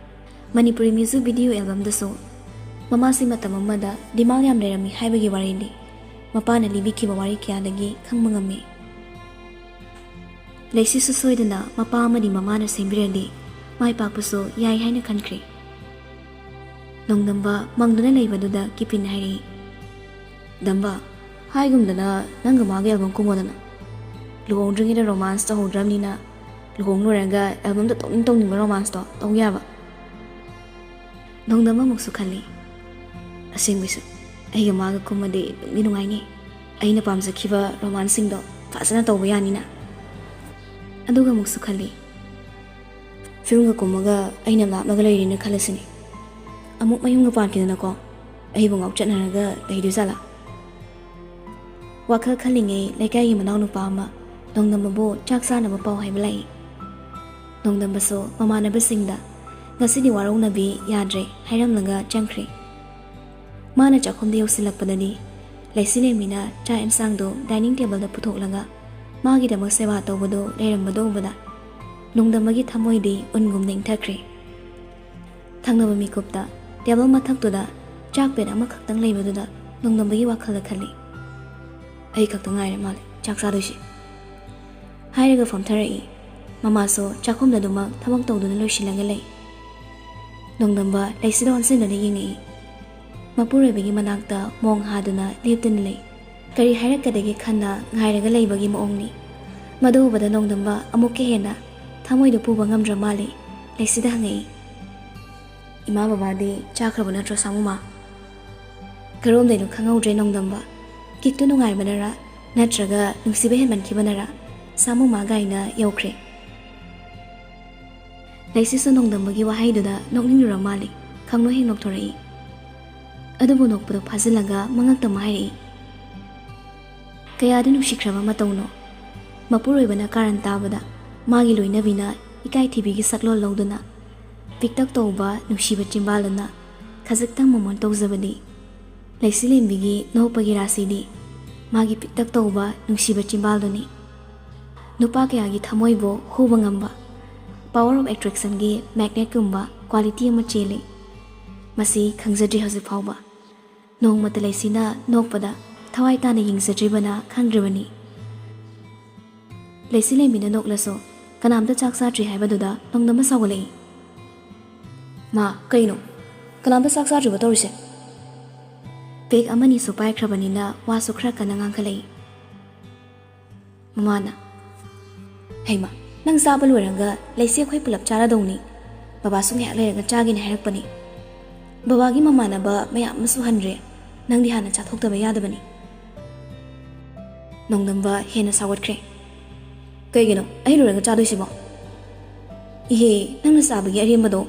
ꯃꯅꯤꯄꯨꯔꯤ music video albumꯗꯁꯨ ꯃꯃꯥꯁꯤ ꯃꯇꯝ ꯑꯃꯗ demand ꯌꯥꯝ ꯂꯩꯔꯝꯃꯤ ꯍꯥꯏꯕꯒꯤ ꯋꯥꯔꯤꯗꯤ ꯃꯄꯥꯅ ꯂꯤꯕꯤꯈꯤꯕ ꯋꯥꯔꯤ ꯀꯌꯥꯗꯒꯤ ꯈꯪꯕ ꯉꯝꯃꯤ꯫ ꯂꯩꯁꯤꯁꯨ ꯁꯣꯏꯗꯅ ꯃꯄꯥ ꯑꯃꯗꯤ ꯃꯃꯥꯅ ꯁꯦꯝꯕꯤꯔꯗꯤ ꯃꯥꯏ ꯄꯥꯛꯄꯁꯨ ꯌꯥꯏ ꯍꯥꯏꯅ ꯈꯟꯈ꯭ꯔꯦ꯫ ꯅꯣꯡꯗꯝꯕ ꯃꯪꯗꯨꯅ ꯂꯩꯕꯗꯨꯗ ꯀꯤꯄꯤꯟ ꯍꯥꯏꯔꯛꯏ, "ꯗꯝꯕ, ꯍꯥꯏꯒꯨꯝꯗꯅ ꯅꯪꯒ ꯃꯥꯒ album ꯀꯨꯝꯃꯣꯗꯅ꯫ ꯂꯨꯍꯣꯡꯗ꯭ꯔꯤꯉꯩꯗ romance ꯇꯧꯍꯧꯗ꯭ꯔꯕꯅꯤꯅ ꯂꯨꯍꯣꯡ ꯂꯣꯏꯔꯒ albumꯗ ꯇꯧꯅꯤꯡ ꯇꯧꯅꯤꯡꯕ romance ꯇꯣ ꯇꯧ ꯌꯥꯕ꯫" ꯅꯣꯡꯗꯝꯕ ꯑꯃꯨꯛꯁꯨ ꯈꯜꯂꯤ, "ꯑꯁꯦꯡꯕꯩꯁꯨ ꯑꯩꯒ ꯃꯥꯒ ꯀꯨꯝꯃꯗꯤ ꯅꯨꯡꯗꯤ ꯅꯨꯡꯉꯥꯏꯅꯤ꯫ ꯑꯩꯅ ꯄꯥꯝꯖꯈꯤꯕ romanceꯁꯤꯡꯗꯣ ꯐꯖꯅ ꯇꯧꯕ ꯌꯥꯅꯤꯅ꯫" ꯑꯗꯨꯒ ꯑꯃꯨꯛꯁꯨ ꯈꯜꯂꯤ, "Filmꯒ ꯀꯨꯝꯃꯒ ꯑꯩꯅ ꯂꯥꯞꯅꯒ ꯂꯩꯔꯦꯅ ꯈꯜꯂꯁꯤꯅꯦ꯫ ꯑꯃꯨꯛ ꯃꯌꯨꯝꯒ ꯄꯥꯟꯈꯤꯗꯅꯀꯣ ꯑꯩꯕꯨ ꯉꯥꯎꯆꯠꯅꯔꯒ ꯂꯩꯗꯣꯏ ꯖꯥꯠꯂꯥ?" ꯋꯥꯈꯜ ꯈꯜꯂꯤꯉꯩ ꯂꯩꯀꯥꯏꯒꯤ ꯃꯅꯥꯎꯅꯨꯄꯥ ꯑꯃ ꯅꯣꯡꯗꯝꯕꯕꯨ ꯆꯥꯛ ꯆꯥꯅꯕ ꯄꯥꯎ ꯍꯥꯏꯕ ꯂꯥꯛꯏ꯫ ꯅꯣꯡꯗꯝꯕꯁꯨ ꯃꯃꯥꯟꯅꯕꯁꯤꯡꯗ "ꯉꯁꯤꯗꯤ ꯋꯥꯔꯧꯅꯕꯤ ꯌꯥꯗ꯭ꯔꯦ" ꯍꯥꯏꯔꯝꯂꯒ ꯆꯪꯈ꯭ꯔꯦ꯫ ꯃꯥꯅ ꯆꯥꯛꯈꯨꯝꯗ ꯌꯧꯁꯤꯜꯂꯛꯄꯗꯗꯤ ꯂꯩꯁꯤꯂꯦꯝꯕꯤꯅ ꯆꯥꯛ ꯏꯟꯁꯥꯡꯗꯨ dining tableꯗ ꯄꯨꯊꯣꯛꯂꯒ ꯃꯥꯒꯤꯗꯃꯛ ꯁꯦꯕꯥ ꯇꯧꯕꯗꯨ ꯂꯩꯔꯝꯕꯗꯨ ꯎꯕꯗ ꯅꯣꯡꯗꯝꯕꯒꯤ ꯊꯃꯣꯏꯗꯤ ꯎꯟꯒꯨꯝꯅ ꯏꯪꯊꯈ꯭ꯔꯦ꯫ ꯊꯪꯅꯕ ꯃꯤꯀꯨꯞꯇ table ꯃꯊꯛꯇꯨꯗ ꯆꯥꯛ plate ꯑꯃꯈꯛꯇꯪ ꯂꯩꯕꯗꯨꯗ ꯅꯣꯡꯗꯝꯕꯒꯤ ꯋꯥꯈꯜꯗ ꯈꯜꯂꯤ, "ꯑꯩ ꯈꯛꯇ ꯉꯥꯏꯔꯦ ꯃꯥꯜꯂꯦ ꯆꯥꯛ ꯆꯥꯗꯣꯏꯁꯦ" ꯍꯥꯏꯔꯒ ꯐꯝꯊꯔꯛꯏ꯫ ꯃꯃꯥꯁꯨ ꯆꯥꯛꯈꯨꯝꯗ ꯑꯗꯨꯃꯛ ꯊꯕꯛ ꯇꯧꯗꯨꯅ ꯂꯣꯏꯁꯤꯜꯂꯒ ꯂꯩ꯫ ꯅꯣꯡꯗꯝꯕ ꯂꯩꯁꯤꯗ ꯑꯣꯟꯁꯤꯟꯗꯨꯅ ꯌꯦꯡꯉꯛꯏ꯫ ꯃꯄꯨꯔꯣꯏꯕꯒꯤ ꯃꯅꯥꯛꯇ ꯃꯣꯡ ꯍꯥꯗꯨꯅ ꯂꯦꯞꯇꯨꯅ ꯂꯩ꯫ ꯀꯔꯤ ꯍꯥꯏꯔꯛꯀꯗꯒꯦ ꯈꯟꯅ ꯉꯥꯏꯔꯒ ꯂꯩꯕꯒꯤ ꯃꯑꯣꯡꯅꯤ꯫ ꯃꯗꯨ ꯎꯕꯗ ꯅꯣꯡꯗꯝꯕ ꯑꯃꯨꯛꯀ ꯍꯦꯟꯅ ꯊꯃꯣꯏꯗꯨ ꯄꯨꯕ ꯉꯝꯗ꯭ꯔ ꯃꯥꯜꯂꯦ꯫ ꯂꯩꯁꯤꯗ ꯍꯪꯉꯛꯏ, "ꯏꯃꯥ ꯕꯕꯥꯗꯤ ꯆꯥꯈ꯭ꯔꯕ ꯅꯠꯇ꯭ꯔꯣ ꯁꯥꯃꯨꯃ?" ꯀꯔꯣꯝꯗꯩꯅꯣ ꯈꯪꯍꯧꯗ꯭ꯔꯦ ꯅꯣꯡꯗꯝꯕ꯫ ꯀꯤꯛꯇꯨ ꯅꯨꯡꯉꯥꯏꯕꯅꯔ ꯅꯠꯇ꯭ꯔꯒ ꯅꯨꯡꯁꯤꯕ ꯍꯦꯟꯃꯟꯈꯤꯕꯅꯔ ꯁꯥꯃꯨꯃ ꯒꯥꯏꯅ ꯌꯧꯈ꯭ꯔꯦ꯫ ꯂꯩꯁꯤꯁꯨ ꯅꯣꯡꯗꯝꯕꯒꯤ ꯋꯥꯍꯩꯗꯨꯗ ꯅꯣꯛꯅꯤꯡꯂꯨꯔ ꯃꯥꯜꯂꯤ꯫ ꯈꯪꯅꯣꯛ ꯍꯦꯛ ꯅꯣꯛꯊꯣꯔꯛꯏ꯫ ꯑꯗꯨꯕꯨ ꯅꯣꯛꯄꯗꯨ ꯐꯥꯖꯤꯜꯂꯒ ꯃꯉꯛꯇ ꯑꯃ ꯍꯥꯏꯔꯛꯏ, "ꯀꯌꯥꯗꯤ ꯅꯨꯡꯁꯤꯈ꯭ꯔꯕ ꯃꯇꯧꯅꯣ!" ꯃꯄꯨꯔꯣꯏꯕꯅ ꯀꯥꯔꯟ ꯇꯥꯕꯗ ꯃꯥꯒꯤ ꯂꯣꯏꯅꯕꯤꯅ ꯏꯀꯥꯏ ꯊꯤꯕꯤꯒꯤ ꯁꯛꯂꯣꯟ ꯂꯧꯗꯨꯅ ꯄꯤꯛꯇꯛ ꯇꯧꯕ ꯅꯨꯡꯁꯤꯕ ꯆꯤꯝꯕꯥꯜꯗꯨꯅ ꯈꯖꯤꯛꯇꯪ ꯃꯃꯣꯟ ꯇꯧꯖꯕꯗꯤ, ꯂꯩꯆꯤꯂꯦꯝꯕꯤꯒꯤ ꯅꯣꯛꯄꯒꯤ ꯔꯥꯁꯤꯗꯤ ꯃꯥꯒꯤ ꯄꯤꯛꯇꯛ ꯇꯧꯕ ꯅꯨꯡꯁꯤꯕ ꯆꯤꯝꯕꯥꯜꯗꯨꯅꯤ꯫ ꯅꯨꯄꯥ ꯀꯌꯥꯒꯤ ꯊꯃꯣꯏꯕꯨ ꯍꯨꯕ ꯉꯝꯕ, power of attractionꯒꯤ magnetꯀꯨꯝꯕ quality ꯑꯃ ꯆꯦꯜꯂꯤ꯫ ꯃꯁꯤ ꯈꯪꯖꯗ꯭ꯔꯤ ꯍꯧꯖꯤꯛ ꯐꯥꯎꯕ꯫ ꯅꯣꯡꯃꯇ ꯂꯩꯆꯤꯅ ꯅꯣꯛꯄꯗ ꯊꯋꯥꯏ ꯇꯥꯅ ꯌꯦꯡꯖꯗ꯭ꯔꯤꯕꯅ ꯈꯪꯗ꯭ꯔꯤꯕꯅꯤ꯫ ꯂꯩꯆꯤꯂꯦꯝꯕꯤꯅ ꯅꯣꯛꯂꯁꯨ ꯀꯅꯥꯝꯇ ꯆꯥꯛ ꯆꯥꯗ꯭ꯔꯤ ꯍꯥꯏꯕꯗꯨꯗ ꯅꯣꯡꯗꯝꯕ ꯁꯥꯎꯒꯠꯂꯛꯏ꯫ "ꯃꯥ, ꯀꯩꯅꯣ? ꯀꯅꯥꯝꯇ ꯆꯥꯛ ꯆꯥꯗ꯭ꯔꯤꯕꯣ ꯇꯧꯔꯤꯁꯦ?" ꯄꯦꯛ ꯑꯃꯅꯤꯁꯨ ꯄꯥꯏꯈ꯭ꯔꯕꯅꯤꯅ ꯋꯥꯁꯨ ꯈꯔ ꯀꯟꯅ ꯉꯥꯡꯈꯠꯂꯛꯏ꯫ ꯃꯃꯥꯅ, "ꯍꯩꯃꯥ, ꯅꯪ ꯆꯥꯕ ꯂꯣꯏꯔꯒ ꯂꯩꯆꯤ ꯑꯩꯈꯣꯏ ꯄꯨꯂꯞ ꯆꯥꯔꯗꯧꯅꯤ꯫ ꯕꯕꯥꯁꯨ ꯉꯥꯏꯍꯥꯛ ꯂꯩꯔꯒ ꯆꯥꯒꯦꯅ ꯍꯥꯏꯔꯛꯄꯅꯤ꯫ ꯕꯕꯥꯒꯤ ꯃꯃꯥꯟꯅꯕ ꯃꯌꯥꯝ ꯑꯃꯁꯨ ꯍꯟꯔꯦ꯫ ꯅꯪꯗꯤ ꯍꯥꯟꯅ ꯆꯥꯊꯣꯛꯇꯕ ꯌꯥꯗꯕꯅꯤ꯫" ꯅꯣꯡꯗꯝꯕ ꯍꯦꯟꯅ ꯁꯥꯎꯒꯠꯈ꯭ꯔꯦ꯫ "ꯀꯩꯒꯤꯅꯣ? ꯑꯩ ꯂꯣꯏꯔꯒ ꯆꯥꯗꯣꯏꯁꯤꯕꯣ?" "ꯏꯍꯦ, ꯅꯪꯅ ꯆꯥꯕꯒꯤ ꯑꯔꯦꯝꯕꯗꯣ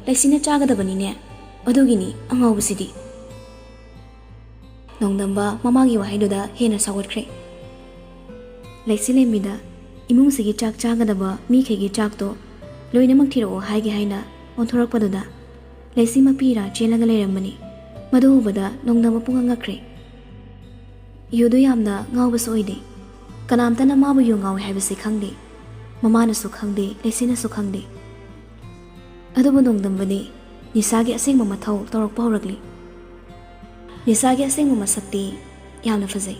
ꯂꯩꯆꯤꯅ ꯆꯥꯒꯗꯕꯅꯤꯅꯦ꯫ ꯑꯗꯨꯒꯤꯅꯤ ꯑꯉꯥꯎꯕꯁꯤꯗꯤ꯫" ꯅꯣꯡꯗꯝꯕ ꯃꯃꯥꯒꯤ ꯋꯥꯍꯩꯗꯨꯗ ꯍꯦꯟꯅ ꯁꯥꯎꯒꯠꯈ꯭ꯔꯦ꯫ ꯂꯩꯆꯤꯂꯦꯝꯕꯤꯗ ꯏꯃꯨꯡꯁꯤꯒꯤ ꯆꯥꯛ ꯆꯥꯒꯗꯕ ꯃꯤꯈꯩꯒꯤ ꯆꯥꯛꯇꯣ ꯂꯣꯏꯅꯃꯛ ꯊꯤꯔꯛꯑꯣ ꯍꯥꯏꯒꯦ ꯍꯥꯏꯅ ꯑꯣꯟꯊꯣꯔꯛꯄꯗꯨꯗ ꯂꯩꯆꯤ ꯃꯄꯤ ꯏꯔꯥ ꯆꯦꯜꯂꯒ ꯂꯩꯔꯝꯕꯅꯤ꯫ ꯃꯗꯨ ꯎꯕꯗ ꯅꯣꯡꯗꯝꯕ ꯄꯨꯡꯉꯛ ꯉꯛꯈ꯭ꯔꯦ꯫ ꯌꯨꯗꯨ ꯌꯥꯝꯅ ꯉꯥꯎꯕꯁꯨ ꯑꯣꯏꯗꯦ꯫ ꯀꯅꯥꯝꯇꯅ ꯃꯥꯕꯨ ꯌꯨ ꯉꯥꯎꯏ ꯍꯥꯏꯕꯁꯤ ꯈꯪꯗꯦ꯫ ꯃꯃꯥꯅꯁꯨ ꯈꯪꯗꯦ, ꯂꯩꯆꯤꯅꯁꯨ ꯈꯪꯗꯦ꯫ ꯑꯗꯨꯕꯨ ꯅꯣꯡꯗꯝꯕꯗꯤ ꯅꯤꯁꯥꯒꯤ ꯑꯁꯦꯡꯕ ꯃꯊꯧ ꯇꯧꯔꯛꯄ ꯍꯧꯔꯛꯂꯤ꯫ ꯅꯤꯁꯥꯒꯤ ꯑꯁꯦꯡꯕ ꯃꯁꯛꯇꯤ ꯌꯥꯝꯅ ꯐꯖꯩ꯫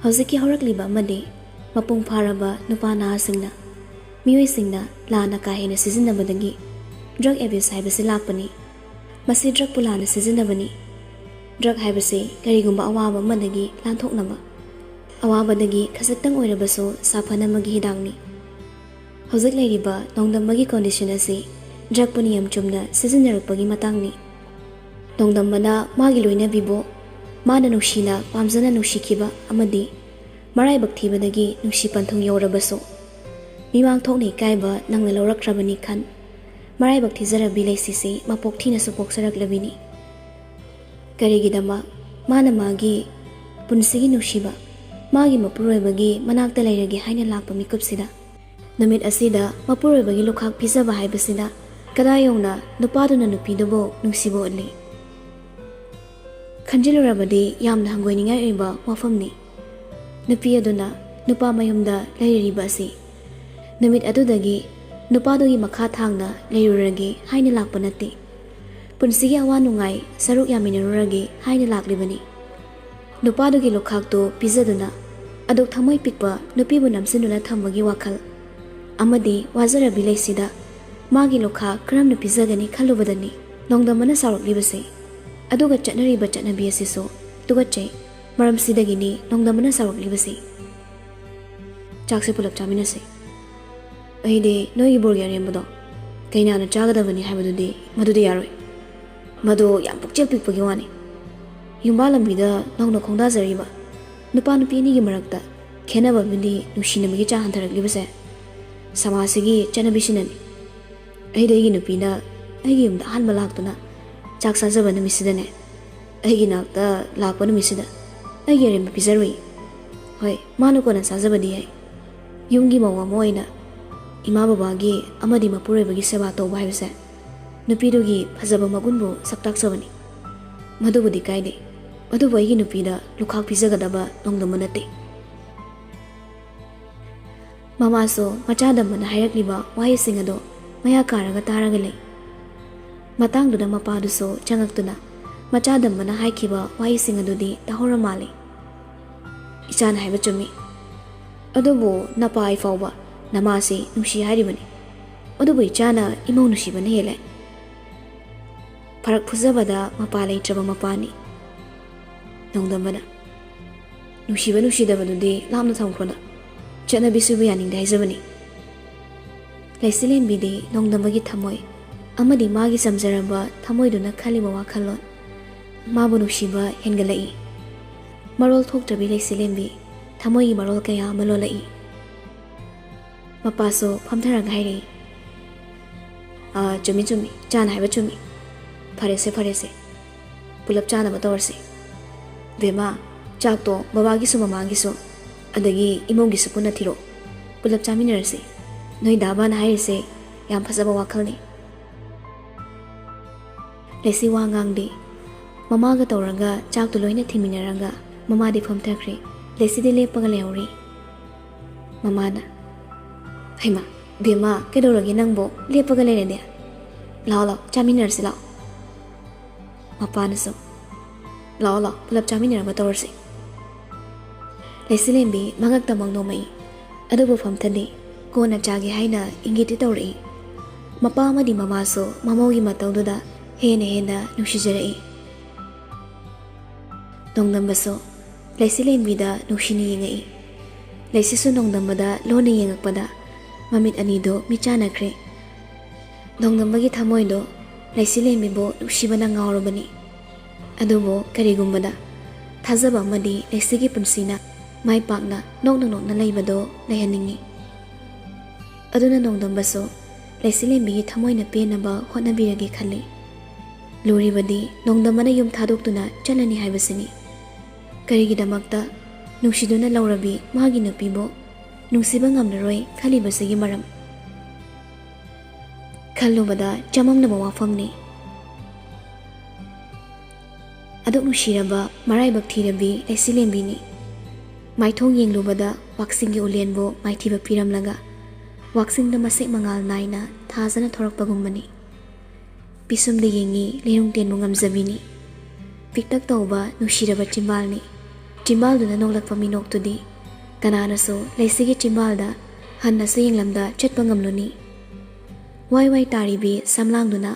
ꯍꯧꯖꯤꯛꯀꯤ ꯍꯧꯔꯛꯂꯤꯕ ꯑꯃꯗꯤ ꯃꯄꯨꯡ ꯐꯥꯔꯕ ꯅꯨꯄꯥ ꯅꯍꯥꯁꯤꯡꯅ, ꯃꯤꯑꯣꯏꯁꯤꯡꯅ ꯂꯥꯟꯅ ꯀꯥ ꯍꯦꯟꯅ ꯁꯤꯖꯤꯟꯅꯕꯗꯒꯤ drug abuse ꯍꯥꯏꯕꯁꯤ ꯂꯥꯛꯄꯅꯤ꯫ ꯃꯁꯤ drugꯄꯨ ꯂꯥꯟꯅ ꯁꯤꯖꯤꯟꯅꯕꯅꯤ꯫ Drug ꯍꯥꯏꯕꯁꯤ ꯀꯔꯤꯒꯨꯝꯕ ꯑꯋꯥꯕ ꯑꯃꯗꯒꯤ ꯂꯥꯟꯊꯣꯛꯅꯕ, ꯑꯋꯥꯕꯗꯒꯤ ꯈꯖꯤꯛꯇꯪ ꯑꯣꯏꯔꯕꯁꯨ ꯁꯥꯐꯅꯕꯒꯤ ꯍꯤꯗꯥꯛꯅꯤ꯫ ꯍꯧꯖꯤꯛ ꯂꯩꯔꯤꯕ ꯅꯣꯡꯗꯝꯕꯒꯤ condition ꯑꯁꯤ drugꯄꯨ ꯅꯤꯌꯝ ꯆꯨꯝꯅ ꯁꯤꯖꯤꯟꯅꯔꯛꯄꯒꯤ ꯃꯇꯥꯡꯅꯤ꯫ ꯅꯣꯡꯗꯝꯕꯅ ꯃꯥꯒꯤ ꯂꯣꯏꯅꯕꯤꯕꯨ ꯃꯥꯅ ꯅꯨꯡꯁꯤꯅ ꯄꯥꯝꯖꯅ ꯅꯨꯡꯁꯤꯈꯤꯕ ꯑꯃꯗꯤ ꯃꯔꯥꯏꯕꯛ ꯊꯤꯕꯗꯒꯤ ꯅꯨꯡꯁꯤ ꯄꯟꯊꯨꯡ ꯌꯧꯔꯕꯁꯨ, ꯃꯤꯃꯥꯡ ꯊꯣꯛꯅ ꯏꯀꯥꯏꯕ ꯅꯪꯅ ꯂꯧꯔꯛꯈ꯭ꯔꯕꯅꯤ ꯈꯟ, ꯃꯔꯥꯏꯕꯛ ꯊꯤꯖꯔꯕꯤ ꯂꯩꯆꯤꯁꯤ ꯃꯄꯣꯛ ꯊꯤꯅꯁꯨ ꯄꯣꯛꯆꯔꯛꯂꯕꯤꯅꯤ꯫ ꯀꯔꯤꯒꯤꯗꯃꯛ ꯃꯥꯅ ꯃꯥꯒꯤ ꯄꯨꯟꯁꯤꯒꯤ ꯅꯨꯡꯁꯤꯕ, ꯃꯥꯒꯤ ꯃꯄꯨꯔꯣꯏꯕꯒꯤ ꯃꯅꯥꯛꯇ ꯂꯩꯔꯒꯦ ꯍꯥꯏꯅ ꯂꯥꯛꯄ ꯃꯤꯀꯨꯞꯁꯤꯗ ꯅꯨꯃꯤꯠ ꯑꯁꯤꯗ ꯃꯄꯨꯔꯣꯏꯕꯒꯤ ꯂꯨꯈꯥꯛ ꯄꯤꯖꯕ ꯍꯥꯏꯕꯁꯤꯗ ꯀꯗꯥꯏ ꯌꯧꯅ ꯅꯨꯄꯥꯗꯨꯅ ꯅꯨꯄꯤꯗꯨꯕꯨ ꯅꯨꯡꯁꯤꯕ ꯎꯠꯂꯤ? ꯈꯟꯖꯤꯜꯂꯨꯔꯕꯗꯤ ꯌꯥꯝꯅ ꯍꯪꯒꯣꯏꯅꯤꯡꯉꯥꯏ ꯑꯣꯏꯕ ꯋꯥꯐꯝꯅꯤ꯫ ꯅꯨꯄꯤ ꯑꯗꯨꯅ ꯅꯨꯄꯥ ꯃꯌꯨꯝꯗ ꯂꯩꯔꯤꯕ ꯑꯁꯤ ꯅꯨꯃꯤꯠ ꯑꯗꯨꯗꯒꯤ ꯅꯨꯄꯥꯗꯨꯒꯤ ꯃꯈꯥ ꯊꯥꯡꯅ ꯂꯩꯔꯨꯔꯒꯦ ꯍꯥꯏꯅ ꯂꯥꯛꯄ ꯅꯠꯇꯦ꯫ ꯄꯨꯟꯁꯤꯒꯤ ꯑꯋꯥ ꯅꯨꯡꯉꯥꯏ ꯁꯔꯨꯛ ꯌꯥꯃꯤꯟꯅꯔꯨꯔꯒꯦ ꯍꯥꯏꯅ ꯂꯥꯛꯂꯤꯕꯅꯤ꯫ ꯅꯨꯄꯥꯗꯨꯒꯤ ꯂꯨꯈꯥꯛꯇꯨ ꯄꯤꯖꯗꯨꯅ ꯑꯗꯨꯛ ꯊꯃꯣꯏ ꯄꯤꯛꯄ ꯅꯨꯄꯤꯕꯨ ꯅꯝꯁꯤꯟꯗꯨꯅ ꯊꯝꯕꯒꯤ ꯋꯥꯈꯜ ꯑꯃꯗꯤ ꯋꯥꯖꯔꯕꯤ ꯂꯩꯁꯤꯗ ꯃꯥꯒꯤ ꯂꯨꯈꯥꯛ ꯀꯔꯝꯅ ꯄꯤꯖꯒꯅꯤ ꯈꯜꯂꯨꯕꯗꯅꯤ ꯅꯣꯡꯗꯝꯕꯅ ꯁꯥꯎꯔꯛꯂꯤꯕꯁꯦ꯫ ꯑꯗꯨꯒ ꯆꯠꯅꯔꯤꯕ ꯆꯠꯅꯕꯤ ꯑꯁꯤꯁꯨ ꯇꯨꯀꯠꯆꯩ꯫ ꯃꯔꯝꯁꯤꯗꯒꯤꯅꯤ ꯅꯣꯡꯗꯝꯕꯅ ꯁꯥꯎꯔꯛꯂꯤꯕꯁꯦ꯫ ꯆꯥꯛꯁꯦ ꯄꯨꯂꯞ ꯆꯥꯃꯤꯟꯅꯁꯤ꯫ ꯑꯩꯗꯤ ꯅꯣꯏꯒꯤ ꯕꯣꯔꯒꯤ ꯑꯔꯦꯝꯕꯗꯣ ꯀꯩꯅꯥꯅ ꯆꯥꯒꯗꯕꯅꯤ ꯍꯥꯏꯕꯗꯨꯗꯤ ꯃꯗꯨꯗꯤ ꯌꯥꯔꯣꯏ꯫ ꯃꯗꯨ ꯌꯥꯝ ꯄꯨꯛꯆꯦꯜ ꯄꯤꯛꯄꯒꯤ ꯋꯥꯅꯤ꯫ ꯌꯨꯝꯕꯥꯜ ꯂꯝꯕꯤꯗ ꯅꯧꯅ ꯈꯣꯡꯗꯥꯖꯔꯤꯕ ꯅꯨꯄꯥ ꯅꯨꯄꯤ ꯑꯅꯤꯒꯤ ꯃꯔꯛꯇ ꯈꯦꯟꯅꯕ ꯑꯃꯗꯤ ꯅꯨꯡꯁꯤꯅꯕꯒꯤ ꯆꯥ ꯍꯟꯊꯔꯛꯂꯤꯕꯁꯦ ꯁꯃꯥꯖꯁꯤꯒꯤ ꯆꯠꯅꯕꯤꯁꯤꯅꯅꯤ꯫ ꯑꯩꯗꯤ ꯑꯩꯒꯤ ꯅꯨꯄꯤꯅ ꯑꯩꯒꯤ ꯌꯨꯝꯗ ꯑꯍꯥꯟꯕ ꯂꯥꯛꯇꯨꯅ ꯆꯥꯛ ꯆꯥꯖꯕ ꯅꯨꯃꯤꯠꯁꯤꯗꯅꯦ, ꯑꯩꯒꯤ ꯅꯥꯛꯇ ꯂꯥꯛꯄ ꯅꯨꯃꯤꯠꯁꯤꯗ ꯑꯩꯒꯤ ꯑꯔꯦꯝꯕ ꯄꯤꯖꯔꯨꯏ꯫ ꯍꯣꯏ, ꯃꯥꯅ ꯀꯣꯟꯅ ꯆꯥꯖꯕꯗꯤ ꯌꯥꯏ꯫ ꯌꯨꯝꯒꯤ ꯃꯧ ꯑꯃ ꯑꯣꯏꯅ ꯏꯃꯥ ꯕꯕꯥꯒꯤ ꯑꯃꯗꯤ ꯃꯄꯨꯔꯣꯏꯕꯒꯤ ꯁꯦꯕꯥ ꯇꯧꯕ ꯍꯥꯏꯕꯁꯦ ꯅꯨꯄꯤꯗꯨꯒꯤ ꯐꯖꯕ ꯃꯒꯨꯟꯕꯨ ꯁꯛ ꯇꯥꯛꯆꯕꯅꯤ꯫ ꯃꯗꯨꯕꯨꯗꯤ ꯀꯥꯏꯗꯦ, ꯑꯗꯨꯕꯨ ꯑꯩꯒꯤ ꯅꯨꯄꯤꯗ ꯂꯨꯈꯥꯛ ꯄꯤꯖꯒꯗꯕ ꯅꯣꯡꯗꯝꯕ ꯅꯠꯇꯦ꯫ ꯃꯃꯥꯁꯨ ꯃꯆꯥꯗꯝꯕꯅ ꯍꯥꯏꯔꯛꯂꯤꯕ ꯋꯥꯍꯩꯁꯤꯡ ꯑꯗꯨ ꯃꯌꯥ ꯀꯥꯔꯒ ꯇꯥꯔꯒ ꯂꯩ꯫ ꯃꯇꯥꯡꯗꯨꯗ ꯃꯄꯥꯗꯨꯁꯨ ꯆꯪꯉꯛꯇꯨꯅ ꯃꯆꯥꯗꯝꯕꯅ ꯍꯥꯏꯈꯤꯕ ꯋꯥꯍꯩꯁꯤꯡ ꯑꯗꯨꯗꯤ ꯇꯥꯍꯧꯔ ꯃꯥꯜꯂꯤ꯫ "ꯏꯆꯥꯅ ꯍꯥꯏꯕ ꯆꯨꯝꯃꯤ꯫ ꯑꯗꯨꯕꯨ ꯅꯄꯥ ꯑꯩ ꯐꯥꯎꯕ ꯅꯃꯥꯁꯤ ꯅꯨꯡꯁꯤ ꯍꯥꯏꯔꯤꯕꯅꯤ꯫ ꯑꯗꯨꯕꯨ ꯏꯆꯥꯅ ꯏꯃꯧ ꯅꯨꯡꯁꯤꯕꯅ ꯍꯦꯜꯂꯦ꯫ ꯐꯔꯛ ꯐꯨꯖꯕꯗ ꯃꯄꯥ ꯂꯩꯇ꯭ꯔꯕ ꯃꯄꯥꯅꯤ꯫" ꯅꯣꯡꯗꯝꯕꯅ, "ꯅꯨꯡꯁꯤꯕ ꯅꯨꯡꯁꯤꯗꯕꯗꯨꯗꯤ ꯂꯥꯞꯅ ꯊꯝꯈ꯭ꯔꯣꯅ꯫ ꯆꯠꯅꯕꯤꯁꯤꯕꯨ ꯌꯥꯅꯤꯡꯗꯦ ꯍꯥꯏꯖꯕꯅꯤ꯫" ꯂꯩꯆꯤꯂꯦꯟꯕꯤꯗꯤ ꯅꯣꯡꯗꯝꯕꯒꯤ ꯊꯃꯣꯏ ꯑꯃꯗꯤ ꯃꯥꯒꯤ ꯆꯝꯖꯔꯕ ꯊꯃꯣꯏꯗꯨꯅ ꯈꯜꯂꯤꯕ ꯋꯥꯈꯜꯂꯣꯟ ꯃꯥꯕꯨ ꯅꯨꯡꯁꯤꯕ ꯍꯦꯟꯒꯠꯂꯛꯏ꯫ ꯃꯔꯣꯜ ꯊꯣꯛꯇ꯭ꯔꯕꯤ ꯂꯩꯆꯤꯂꯦꯟꯕꯤ ꯊꯃꯣꯏꯒꯤ ꯃꯔꯣꯜ ꯀꯌꯥ ꯑꯃ ꯂꯣꯜꯂꯛꯏ꯫ ꯃꯄꯥꯁꯨ ꯐꯝꯊꯔꯒ ꯍꯥꯏꯔꯛꯏ, "ꯑꯥ, ꯆꯨꯝꯃꯤ, ꯆꯨꯝꯃꯤ, ꯏꯆꯥꯅ ꯍꯥꯏꯕ ꯆꯨꯝꯃꯤ꯫ ꯐꯔꯦꯁꯦ, ꯐꯔꯦꯁꯦ, ꯄꯨꯂꯞ ꯆꯥꯅꯕ ꯇꯧꯔꯁꯤ꯫ ꯕꯦꯝꯃ, ꯆꯥꯛꯇꯣ ꯕꯕꯥꯒꯤꯁꯨ ꯃꯃꯥꯒꯤꯁꯨ, ꯑꯗꯒꯤ ꯏꯃꯧꯒꯤꯁꯨ ꯄꯨꯟꯅ ꯊꯤꯔꯣ꯫ ꯄꯨꯂꯞ ꯆꯥꯃꯤꯟꯅꯔꯁꯤ꯫" ꯅꯣꯏ ꯗꯥꯕꯥꯅ ꯍꯥꯏꯔꯤꯁꯦ ꯌꯥꯝ ꯐꯖꯕ ꯋꯥꯈꯜꯅꯤ꯫ ꯂꯩꯁꯤ ꯋꯥ ꯉꯥꯡꯗꯦ꯫ ꯃꯃꯥꯒ ꯇꯧꯔꯒ ꯆꯥꯛꯇꯨ ꯂꯣꯏꯅ ꯊꯤꯃꯤꯟꯅꯔꯒ ꯃꯃꯥꯗꯤ ꯐꯝꯊꯈ꯭ꯔꯦ꯫ ꯂꯩꯁꯤꯗꯤ ꯂꯦꯞꯄꯒ ꯂꯩꯍꯧꯔꯤ꯫ ꯃꯃꯥꯅ, "ꯍꯩꯃꯥ, ꯕꯦꯝꯃ, ꯀꯩꯗꯧꯔꯒꯦ ꯅꯪꯕꯨ ꯂꯦꯞꯄꯒ ꯂꯩꯔꯗꯤ? ꯂꯥꯛꯑꯣ, ꯂꯥꯛꯑꯣ, ꯆꯥꯃꯤꯟꯅꯔꯁꯤ ꯂꯥꯛꯑꯣ꯫" ꯃꯄꯥꯅꯁꯨ, "ꯂꯥꯛꯑꯣ, ꯂꯥꯛꯑꯣ, ꯄꯨꯂꯞ ꯆꯥꯃꯤꯟꯅꯔꯒ ꯇꯧꯔꯁꯤ꯫" ꯂꯩꯁꯤꯂꯦꯝꯕꯤ ꯃꯉꯛꯇ ꯃꯪ ꯅꯣꯝꯃꯛꯏ꯫ ꯑꯗꯨꯕꯨ ꯐꯝꯊꯗꯦ꯫ ꯀꯣꯟꯅ ꯆꯥꯒꯦ ꯍꯥꯏꯅ ꯏꯪꯒꯤꯠꯇꯤ ꯇꯧꯔꯛꯏ꯫ ꯃꯄꯥ ꯑꯃꯗꯤ ꯃꯃꯥꯁꯨ ꯃꯃꯧꯒꯤ ꯃꯇꯧꯗꯨꯗ ꯍꯦꯟꯅ ꯍꯦꯟꯅ ꯅꯨꯡꯁꯤꯖꯔꯛꯏ꯫ ꯅꯣꯡꯗꯝꯕꯁꯨ ꯂꯩꯁꯤꯂꯦꯝꯕꯤꯗ ꯅꯨꯡꯁꯤꯅ ꯌꯦꯡꯉꯛꯏ꯫ ꯂꯩꯁꯤꯁꯨ ꯅꯣꯡꯗꯝꯕꯗ ꯂꯣꯟꯅ ꯌꯦꯡꯉꯛꯄꯗ ꯃꯃꯤꯠ ꯑꯅꯤꯗꯨ ꯃꯤꯠꯆꯥꯟꯅꯈ꯭ꯔꯦ꯫ ꯅꯣꯡꯗꯝꯕꯒꯤ ꯊꯃꯣꯏꯗꯣ ꯂꯩꯁꯤꯂꯦꯝꯕꯤꯕꯨ ꯅꯨꯡꯁꯤꯕꯅ ꯉꯥꯎꯔꯕꯅꯤ꯫ ꯑꯗꯨꯕꯨ ꯀꯔꯤꯒꯨꯝꯕꯗ ꯊꯥꯖꯕ ꯑꯃꯗꯤ ꯂꯩꯁꯤꯒꯤ ꯄꯨꯟꯁꯤꯅ ꯃꯥꯏ ꯄꯥꯛꯅ ꯅꯣꯛꯅ ꯅꯣꯛꯅ ꯂꯩꯕꯗꯣ ꯂꯩꯍꯟꯅꯤꯡꯏ꯫ ꯑꯗꯨꯅ ꯅꯣꯡꯗꯝꯕꯁꯨ ꯂꯩꯁꯤꯂꯦꯝꯕꯤꯒꯤ ꯊꯃꯣꯏꯅ ꯄꯦꯟꯅꯕ ꯍꯣꯠꯅꯕꯤꯔꯒꯦ ꯈꯜꯂꯤ꯫ ꯂꯨꯔꯤꯕꯗꯤ ꯅꯣꯡꯗꯝꯕꯅ ꯌꯨꯝ ꯊꯥꯗꯣꯛꯇꯨꯅ ꯆꯠꯂꯅꯤ ꯍꯥꯏꯕꯁꯤꯅꯤ꯫ ꯀꯔꯤꯒꯤꯗꯃꯛꯇ ꯅꯨꯡꯁꯤꯗꯨꯅ ꯂꯧꯔꯕꯤ ꯃꯥꯒꯤ ꯅꯨꯄꯤꯕꯨ ꯅꯨꯡꯁꯤꯕ ꯉꯝꯂꯔꯣꯏ ꯈꯜꯂꯤꯕꯁꯤꯒꯤ ꯃꯔꯝ? ꯈꯜꯂꯨꯕꯗ ꯆꯃꯝꯅꯕ ꯋꯥꯐꯝꯅꯤ꯫ ꯑꯗꯨꯛ ꯅꯨꯡꯁꯤꯔꯕ ꯃꯔꯥꯏꯕꯛ ꯊꯤꯔꯕꯤ ꯂꯩꯁꯤꯂꯦꯝꯕꯤꯅꯤ꯫ ꯃꯥꯏꯊꯣꯡ ꯌꯦꯡꯂꯨꯕꯗ ꯋꯥꯛꯆꯤꯡꯒꯤ ꯎꯂꯦꯟꯕꯨ ꯃꯥꯏꯊꯤꯕ ꯄꯤꯔꯝꯂꯒ ꯋꯥꯛꯆꯤꯡꯗ ꯃꯁꯦꯛ ꯃꯉꯥꯜ ꯅꯥꯏꯅ ꯊꯥꯖꯅ ꯊꯣꯔꯛꯄꯒꯨꯝꯕꯅꯤ꯫ ꯄꯤꯁꯨꯝꯗ ꯌꯦꯡꯉꯤ ꯂꯩꯔꯨꯡ ꯇꯦꯟꯕꯨ ꯉꯝꯖꯕꯤꯅꯤ꯫ ꯄꯤꯛꯇꯛ ꯇꯧꯕ ꯅꯨꯡꯁꯤꯔꯕ ꯆꯤꯝꯕꯥꯜꯅꯤ꯫ ꯆꯤꯝꯕꯥꯜꯗꯨꯅ ꯅꯣꯛꯂꯛꯄ ꯃꯤꯅꯣꯛꯇꯨꯗꯤ ꯀꯅꯥꯅꯁꯨ ꯂꯩꯁꯤꯒꯤ ꯆꯤꯝꯕꯥꯜꯗ ꯍꯟꯅꯁꯨ ꯌꯦꯡꯂꯝꯗ ꯆꯠꯄ ꯉꯝꯂꯨꯅꯤ꯫ ꯋꯥꯏ ꯋꯥꯏ ꯇꯥꯔꯤꯕꯤ ꯁꯝꯂꯥꯡꯗꯨꯅ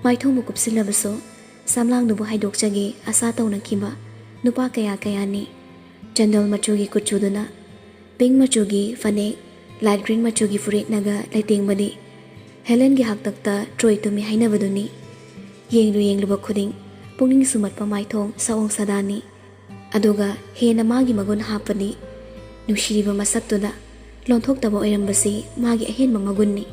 ꯃꯥꯏꯊꯣꯡꯕꯨ ꯀꯨꯞꯁꯤꯜꯂꯕꯁꯨ ꯁꯝꯂꯥꯡꯗꯨꯕꯨ ꯍꯥꯏꯗꯣꯛꯆꯒꯦ ꯑꯁꯥ ꯇꯧꯅꯈꯤꯕ ꯅꯨꯄꯥ ꯀꯌꯥ ꯀꯌꯥꯅꯤ꯫ ꯆꯟꯗꯜ ꯃꯆꯨꯒꯤ ꯀꯨꯆꯨꯗꯨꯅ ꯄꯤꯡ ꯃꯆꯨꯒꯤ ꯐꯅꯦꯛ, ꯂꯥꯏꯠ ꯒ꯭ꯔꯤꯟ ꯃꯆꯨꯒꯤ ꯐꯨꯔꯤꯠꯅꯒ ꯂꯩꯇꯦꯡꯕꯗꯤ ꯍꯦꯂꯦꯟꯒꯤ ꯍꯥꯛꯇꯛꯇ ꯇ꯭ꯔꯣꯏ ꯇꯨꯝꯃꯤ ꯍꯥꯏꯅꯕꯗꯨꯅꯤ꯫ ꯌꯦꯡꯂꯨ ꯌꯦꯡꯂꯨꯕ ꯈꯨꯗꯤꯡ ꯄꯨꯛꯅꯤꯡ ꯁꯨꯝꯍꯠꯄ ꯃꯥꯏꯊꯣꯡ ꯁꯑꯣꯡ ꯁꯥꯗꯥꯅꯤ꯫ ꯑꯗꯨꯒ ꯍꯦꯟꯅ ꯃꯥꯒꯤ ꯃꯒꯨꯟ ꯍꯥꯞꯄꯗꯤ ꯅꯨꯡꯁꯤꯔꯤꯕ ꯃꯁꯛꯇꯨꯗ ꯂꯣꯟꯊꯣꯛꯇꯕ ꯑꯣꯏꯔꯝꯕꯁꯤ ꯃꯥꯒꯤ ꯑꯍꯦꯟꯕ ꯃꯒꯨꯟꯅꯤ꯫